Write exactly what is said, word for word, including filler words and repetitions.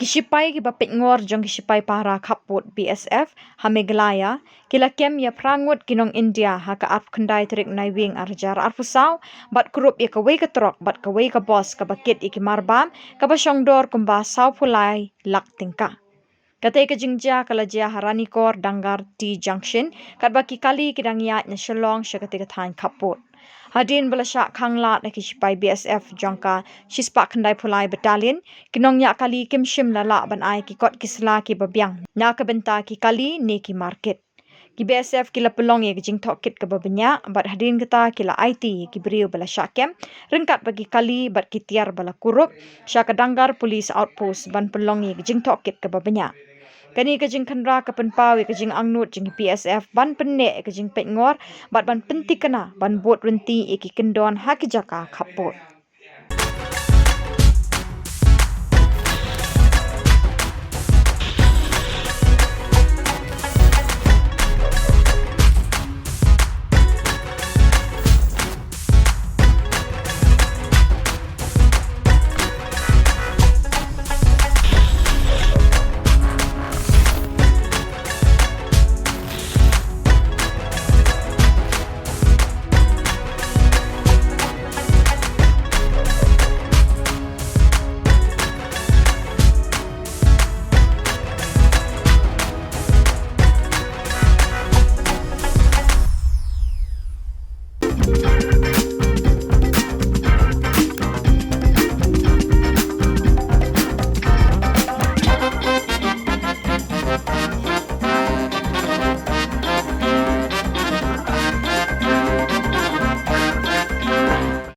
Ki shipai kiba peitngor jong ki shipai pahara khappud BSF ha Meghalaya ki la kem ia phra ngut ki nong India ha ka arphew khyndai tarik Naiwieng arhajar arphew saw bad kurup ia kawei ka trok bad kawei ka bos kaba kit ia ki marbam kaba shongdor kumba sawphew lai lak tyngka. Katei ka jingjia ka la jia ha Ranikor Dangar T Junction katba ki kali ki dang iaid na Shillong sha katei ka thain khappud. Hadien ba la shah khanglad ha ki shipai BSF jong ka shispah khyndai phew lai Battalion, ki nongniah kali kim shym la lah ban ai ki kot ki sla kiba biang na ka bynta ki kali ne ki markit. Ki BSF ki la pynlong ia ka jingtohkit kaba bniah bad hadien kata ki la aiti ia ki briew ba la shah kem ryngkat bad ki kali bad ki tiar ba la kurup sha ka Dangar Police Outpost ban pynlong ia ka jingtohkit kaba bniah. Kane ka jingkhynra ka pynpaw ia ka jingangnud jong ki BSF ban pynneh ia ka jingpeitngor bad ban pynthikna ban bud rynti ia ki kyndon ha ki jaka khappud.